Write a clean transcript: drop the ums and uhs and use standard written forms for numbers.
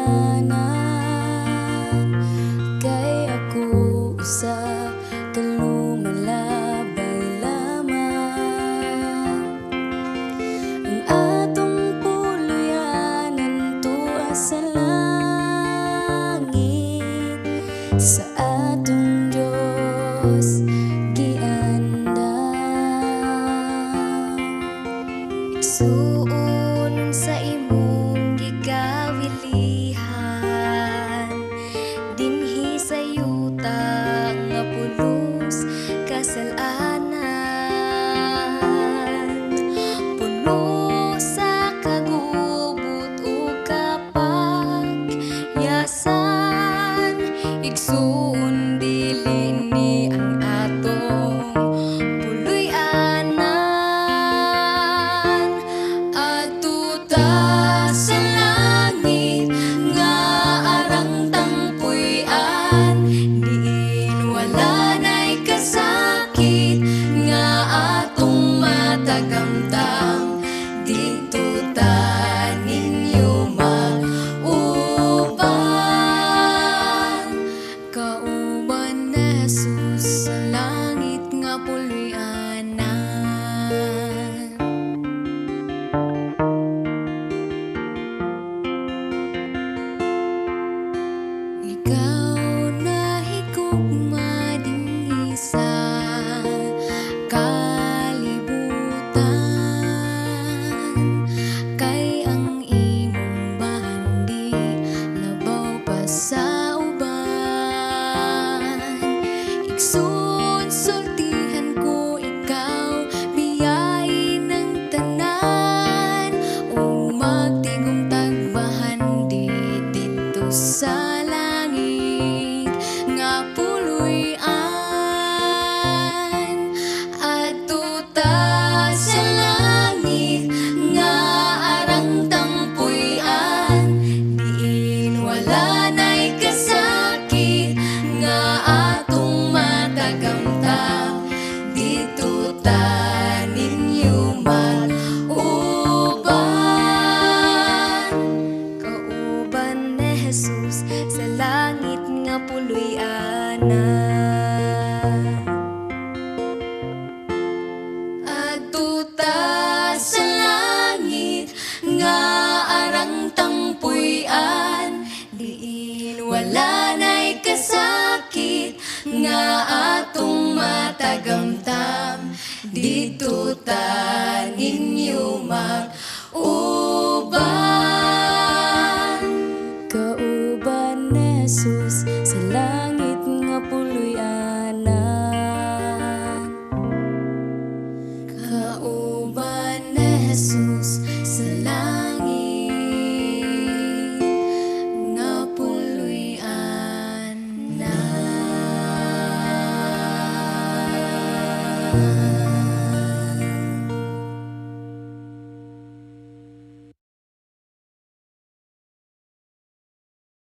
Tanan kay ako usa ka lumalabay lamang. Ang atong puluyanan tua sa langit, sa atong Diyos giandam. Igsuon sa imong gikawilihan dinhi sa yuta nga pulos kasalanan, puno sa kagubot ug kapakyasan. Igsuon, dili ni ang atong puloy-anan. Adto ta sa langit nga arang tang puy-an, diin wala na'y kasakit nga atong matagamtam. Didto ta ninyo mag-uban. Kauban ni Jesus sa langit nga puloy-anan. Ikaw nahigugma dinhi sa kalibutan, kay ang imong bahandi labaw pa sa uban. Igsoon, sultihan ko ikaw, biyain ang tanan ug magtigom tag bahandi didto sa langit nga puloy-an. Adto ta sa langit nga arang tang puy-an, diin wala na'y kasakit nga atong matagamtam. Didto ta ninyo mag-uban. Kauban ni Jesus sa langit nga puloy-anan. Adto ta sa langit nga arang tang puy-an, diin wala na'y kasakit nga atong matagamtam. Didto ta ninyo mag-uban.